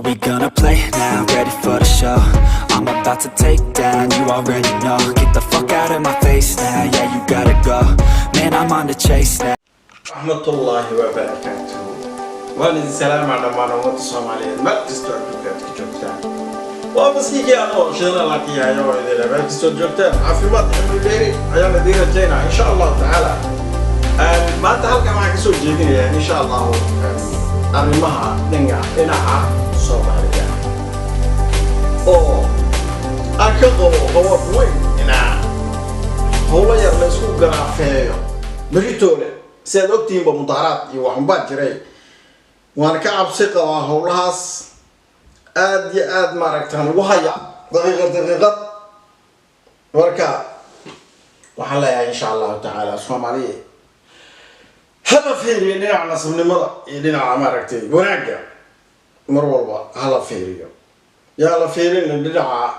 we gonna play now? Ready for the show? I'm about to take down, you already know. Get the fuck out of my face now, yeah, you gotta go. Man, I'm on the chase now. Raxmatullaahi wabarakaatuhu. Waan idin salaamaa dhammaan ummadda Soomaaliyeed meel kastoo adduunka aad ka joogtaan. Waa maskiikii anoo shidana laakiyahay oo idin meel kastoo joogtaan caafimaad, cimri dheeri ayaan idiin rajaynaa, insha Allahu tacaala. Maanta halkan waxaan kasoo jeedinayaa, insha Allahu, arrimaha dhinaca Soomaaliya oo aan ka qabo qawaaf weyn inaa howlo yar la isku garaafeeyo beritoole. Si aad ogtihiinba, mudaharaad iyo waxunbaa jiray. Waan ka cabsi qabaa howlahaas aad iyo aad maaragtaan ugu haya daqiiqad daqiiqad. Marka waxaan leeyahay, insha Allahu tacaala, Soomaaliya hala fiiriyo dhinaca nasabnimada iyo dhinaca maaragtay wanaagga. Mar walba hala fiiriyo, yaa la fiirin dhinaca,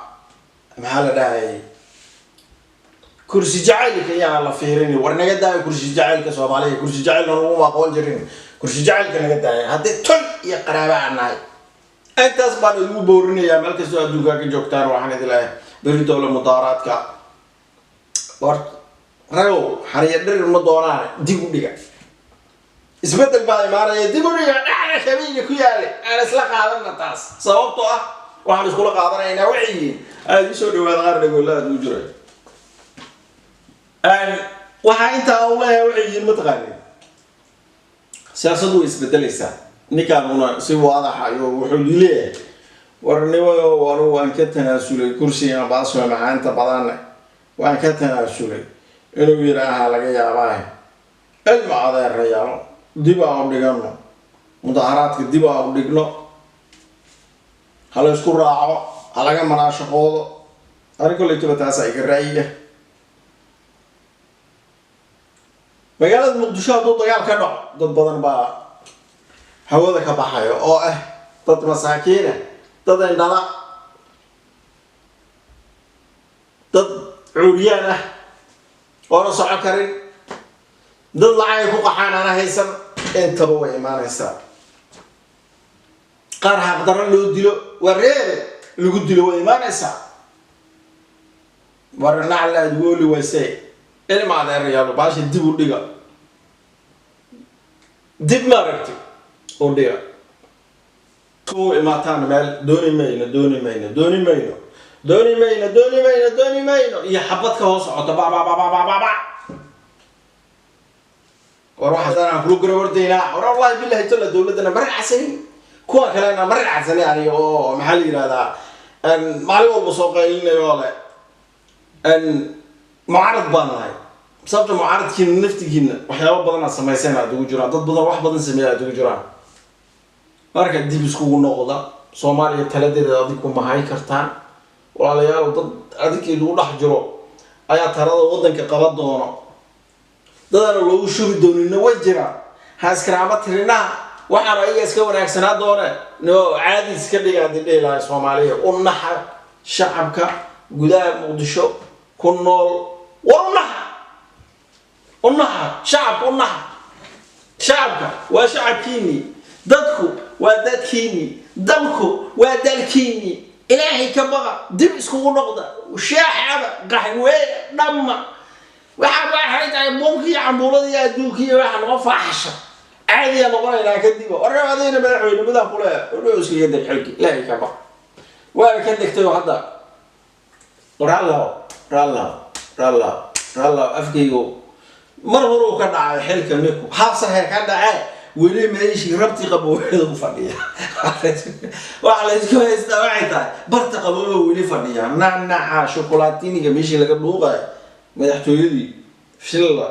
maxaa la dhahayay, kursi jacaylka yaa la fiirin. War naga daaya kursi jacaylka, Soomaaliya. Kursi jacaylna laguma aqoon jirin. Kursi jacaylka naga daaya haddii tol iyo qaraaba aan nahay. Intaas baan idigu boorinayaa. Meel kastoo adduunka ka joogtaan, waxaan idin leeyahay beritoole mudaaraadka, war ragow, xariya dhirir ma doonaan. Dib u dhiga, isbeddel baa imaanaya. Dib u dhiga dhacda kabiina ku yaale aan isla qaadana taas, sababtoo ah waxaan iskula qaadanaynaa waxay yihiin aada isoo dhawaada. Qaar dhagolla aada u jira. Waxaa intaa u leeyahay waxay yihiin, mataqaanin, siyaasaddu way isbedelaysaa. Ninkaanuna si waadax ayuu wuxuu leeyahay: war nimayo, anigu waan ka tanaasulay kursigan baasoo macaanta badanne, waan ka tanaasulay inuu yidhaahaa laga yaabaahe. Ilma adeerayaalo, dib aan u dhigano mudaharaadka, dib aan u dhigno, ha la isku raaco, ha laga manaashaqoodo. Arrin kollaytaba taasa iga ra'yiga. Magaalada Muqdisho hadduu dagaal ka dhaco, dad badan baa hawada ka baxayo oo ah dad masaakiina, dad indhala, dad cuuriyaan ah oona socon karin, dad lacag ay ku qaxaan aana haysan. Intaba way imaanaysaa. Qaar xaqdarro loo dilo, waa reere lagu dilo, way imaanaysaa. War nacla aad wooli wayse. Ilma adeerayaalo, baasha dib u dhiga, dib maaragtay u dhiga. Ku imaataan meel dooni mayno, dooni mayno, dooni mayno, dooni mayno, dooni mayno, dooni mayno, iyo xabad ka hoos socota, ba ba ba ba ba ba ba. War waxaasaan kula gara wardaynaa. War wallahi billahi talla, dowladdana ma raacsanin, kuwa kalena ma raacsani aniga oo maxaa la yidhahdaa, maalin walba soo qaylinayo le mucaarad baan nahay. Sababta mucaaradkiina naftigiina waxyaabo badan aad samayseen aad ugu jiraan, dad badan wax badan sameeya aad ugu jiraan. Marka dib iskugu noqda. Soomaaliya taladeeda adigu mahay kartaan, walaalayaal. Dad adinka idigu dhex jiro ayaa talada waddanka qaban doono. Dadana loogu shubi doonina way jiraan. Ha iskaraama tirinaha, waxaan ayaga iska wanaagsanaa doone. No caadi iska dhiga. Haddii dhihi lahay, Soomaaliya u naxa, shacabka gudaha Muqdisho ku nool. War u naxa, u naxa shacabka, u naxa shacabka. Waa shacabkiinii, dadku waa dadkiinii, dalku waa dalkiinii. Ilaahay ka baqa, dib iskugu noqda, shaaxaba, qaxweeya, dhamma. Waxa waxay tahay bunka iyo cambuulada iyo adduunka iyo waxa noqon faaxasha caadiya noqonaynaa kadib. Warre adayna madaxweyne midaan kule udhow iskaga deg xilki. Ilaahay ka baqa, waa ka degtay oo hadda. Rallow, rallow, rallow, rallow. Afkaygu mar horuu ka dhacay xilka ninku, haasahe ka dhacee, weli meeshii rabti qaboobeeda u fadhiya. Waxa la isku haystaa waxay tahay barta qabooba weli fadhiya, nacnaca shukulaatiniga meeshii laga dhuuqayo madaxtooyadii filla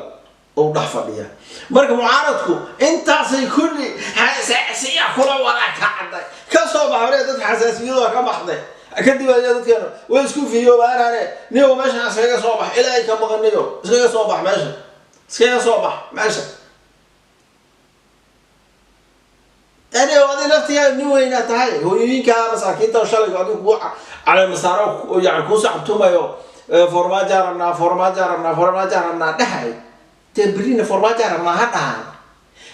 uu dhex fadhiya. Marka mucaaradku intaasay kulli xasaasiya kula wada kacday ka soo baxday. Dadka xasaasiyadoo ka baxday kadib ayaa dadkeenu way isku fiyoobaanaane. Niyow, meesha iskaga soo bax, Ilaahay ka maqaniyo, iskaga soo bax meesha, iskaga soo bax meesha. Tani adi laftigaa nin weynaa tahay. Hooyooyinka masaakiinta oo shalay adigu kuu caleemasaaro, yani kuu sacabtumayo, "Farmaajo rabnaa, farmaajo rabnaa, farmaajo rabnaa" dhahay, dee berrina "Farmaajo rabnaa" ha dhahaan.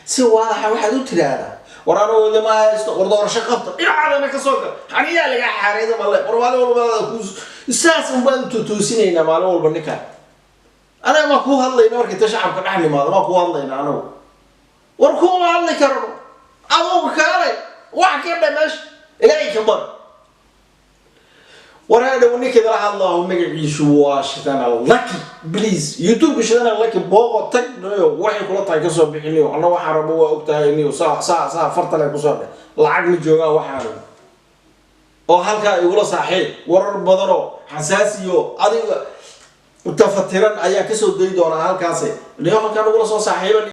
Si waadaxa waxaad u tiraahdaa War anigu idima haysto. War doorasho qabta, dhinacaadana ka soo gal, xaniyaa lagaa xaareyda male. War maalin walba ku saas un baan totoosinaynaa maalin walba. Ninka anaga maa kuu hadlayna markay ta shacabka dhex nimaado, maa kuu hadlayna anagu? War kuma hadli karno. Adugu kaalay wax ka dhe meesha, Ilaahay ka bar. War hadhow ninka idala hadlaaho magaciisu waa Shidana Lucky. Please, YouTube Shidana Lucky booqo, tag niyo, waxay kula tahay kasoo bixiniyo. Anna waxaan rabo waa og tahay niyo. Saa saa saa fartale kusoo dhe, lacag ma joogaan waxaan oo halkaa igula saaxiib. Warar badanoo xasaasiyo adiga tafatiran ayaa kasoo dayi doonaa halkaasi niyo, halkaan ugula soo saaxiiba.